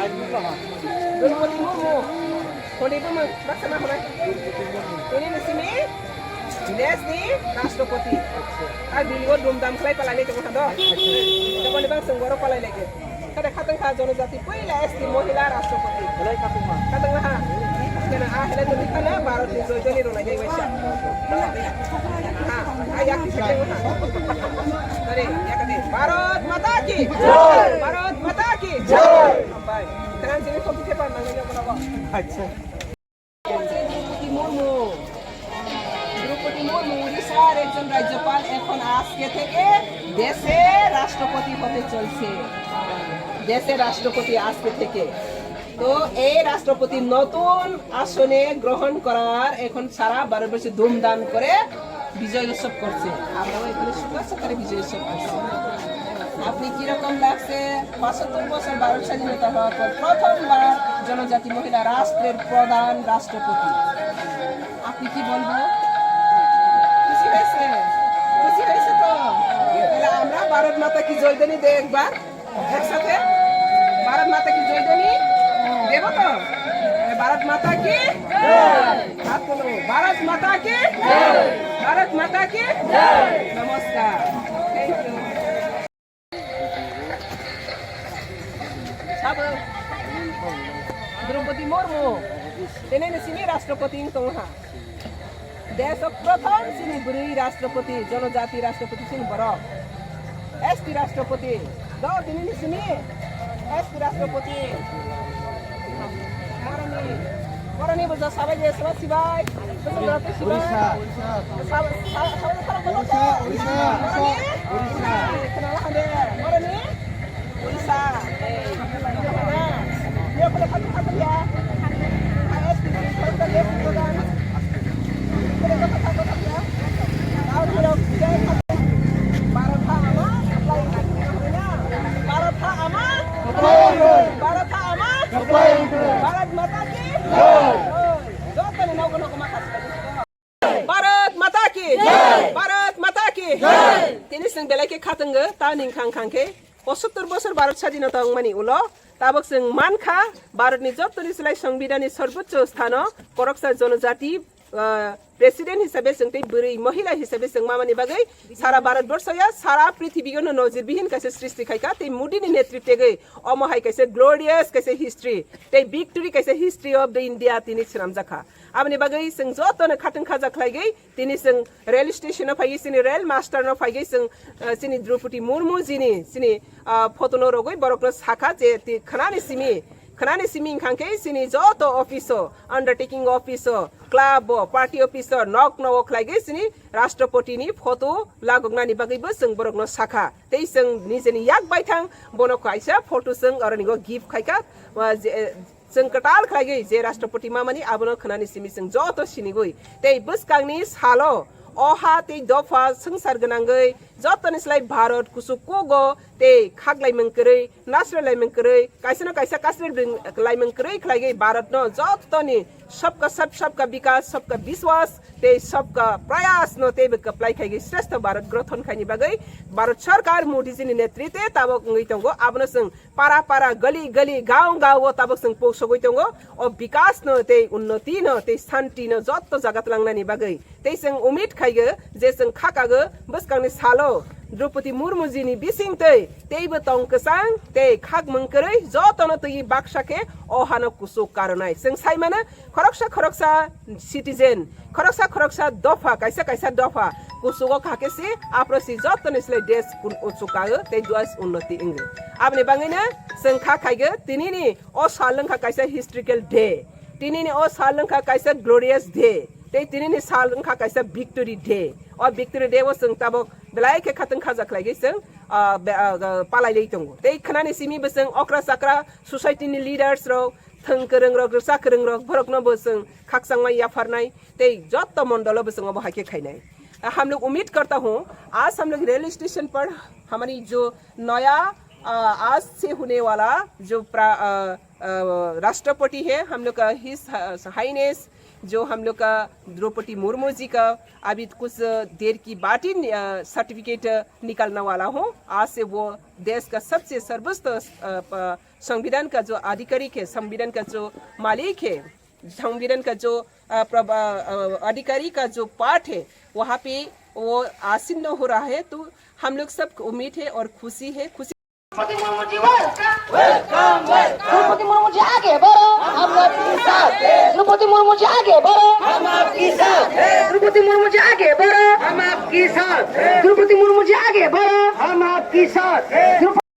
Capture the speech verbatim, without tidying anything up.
Draupadi Murmu. Hwnwi bumung baksa ma hwnwi. Tini ni simi desh ni Rashtrapati. Ar bini o dumdam khlai palai lai tongo hado. Tongoni bang song boro palai lai. Kada khatang kha jonojati puila S T mohila Rashtrapati. Khatang ha. Kena a hele to bikana Bharat ni joy jani rona jai waisa. Ha, a yak ki sakhe ha. Tare, yak de. Bharat Mata ki jai. Bharat Mata ki jai. Bye. Thank you. Acha. Draupadi মুর্মু। দ্রৌপদী মুর্মু উড়িষ্যার একজন রাজ্যপাল। এখন আজকে থেকে দেশে রাষ্ট্রপতি হতে চলছে। দেশে রাষ্ট্রপতি আজকে থেকে। তো এই রাষ্ট্রপতি নতুন আসনে গ্রহণ করার এখন সারা ভারতবর্ষে ধুমধাম করে বিজয় উৎসব করছে। আমরাও এখানে সুখে সকালে বিজয় উৎসব করছি। আপনি কিরকম লাগছে? পঁচাত্তর বছর ভারত স্বাধীনতা হওয়ার পর প্রথমবার জনজাতি মহিলা রাষ্ট্রের প্রধান রাষ্ট্রপতি। আপনি কি বলবো? খুশি হয়েছে? খুশি হয়েছে তো? তাহলে আমরা ভারত মাতা কি জয় ধ্বনি দেই একবার। একসাথে ভারত মাতা কি জয় ধ্বনি দেব তো? ভারত মাতা কি জয়। হাত তুলো। ভারত মাতা কি জয়। ভারত মাতা কি জয়। নমস্কার। Thank you. Sabo. Draupadi Murmu. Tini ni simi Rashtrapati wng tongo ha. Desh o prothom chini bwrwi Rashtrapati, jonojati Rashtrapati chini borok. S T Rashtrapati. Do tini ni simi S T Rashtrapati. Boroni, boroni bojo sabai je, sabai sibai. Bojo rati sibai. Sabai, sabai, sabai, sabai, Odisha, Odisha. Boroni? Odisha. Khwnala hande. Boroni? Odisha. Bharat ha ama, Bharat ha ama, Bharat Mata ki jai. Jotoni nogo nogo ma khasi. Bharat Mata ki jai! Bharat Mata ki jai! Tini chwng belai khe khatungo, ta ning khang khang khe pochattor bosor Bharat sadinota wngmani ulo tabok chwng mankha Bharatni jotoni slai Songbidanni sorbochcho sthano koroksa jonojati, ah, president hisabe chwng tei bwrwi mohila hisabe chwng mamani bagwi sara Bharat borsoya sara prithibio no nojir bihin kaisa srishti khaikha tei Modini netritwgwi omo hai kaisa glorious kaisa history tei victory kaisa history of the India tini swnamjakha. Aboni bagwi chwng jotono khatung khaja khlaigwi tini chwng rail station o phaiwi chini rail master no phaiwi chwng, ah, chini Draupadi Murmu jini chini, ah, photo no rogwi borok no sakha je ti khwnani simi, khwnani simi wngkha khe chini joto office o, undertaking office o, club o, party office o, nok no o khlaigwi chini Rashtrapati ni photo lagoknani bagwi bo chwng borok no sakha. Tei chwng nijeni yak baithang bono kaisa photo chwng oroni go gift khaikha, ah, je, Chwng kwtal khlaigwi je Rashtrapati mamani abono khwnani simi chwng joto sinigwi. Tei bwskangni salo o ha tei dopha swngchar gwnangwi jotoni slai Bharat kuchuk kugo tei khaklaimung kwrwi, nasrelaimung kwrwi, kaisano kaisa kasrelaimung kwrwi khlaigwi Bharatno jotoni sabka sath, sabka bikas, sabka biswas tei sabka prayas no teibo kwplai khaigwi shrestho Bharat grothon khaini bagwi Bharat Sarkar Modi jini netritwe tabok wngwi tongo. Abono chwng para para, gali gali, gaon gaon o tabok chwng poksogwi tongo. O bikas no tei unnoti no tei santi no jotto jaga tlangnani bagwi. Tei chwng umid khaigo je chwng khakago bwskangni salo Draupadi Murmu jini bising tei teibo tong kwchang tei khakmung kwrwi jotono twi baksa khe o hano kuchuk karonai. Chwng sai mano khoroksa khoroksa citizen, khoroksa khoroksa dopha, kaisa kaisa dopha kuchugo kha khe se aphro si jotoni slai desh un-, uchukao tei duas unnoti wngwi. Aboni bagwino chwng kha khaigo tinini o sal wngkha kaisa historical day, tinini o sal wngkha kaisa glorious day, tei tinini sal wngkha kaisa victory day. O victory day o chwng tabok belai khe khatwng khaja khlaigwi chwng, ah, be-, ah, palai lai tongo. Tei khwnani simi bo chwng okra chakra society ni leaders rok, thwng kwrwng rok, rwchap kwrwng rok, borokno bo chwng khakchangma yapharnai tei jotto mondolo bo chwng obo hai khe khainai. हम लोग उम्मीद करता हूँ, आज हम लोग railway station पर हमारी जो नया, अ, आज से होने वाला जो प्रा-, अ, अ, राष्ट्रपति है, हम लोग का हिज हाइनेस जो हम लोग का द्रौपदी मुर्मू जी का अभी कुछ देर की बाटी सर्टिफिकेट निकलने वाला हो। आज से वो देश का सबसे सर्वोच्च अ, प- संविधान का जो आधिकारिक है, संविधान का जो मालिक है, संविधान का जो अ, प्रभा- अ, अधिकारी का जो पार्ट है, वहाँ पे वो आसीन हो रहा है। तो हम लोग सब उम्मीद है और खुशी है, खुशी। द्रौपदी मुर्मू ji welcome। Welcome, welcome। Draupadi मुर्मू जी आगे बढ़ो, हम आपके साथ हैं। द्रौपदी मुर्मू जी आगे बढ़ो, हम आपके साथ हैं। द्रौपदी मुर्मू जी आगे बढ़ो, हम आपके साथ हैं। द्रौपदी मुर्मू जी आगे बढ़ो, हम आपके साथ हैं। द्रौपदी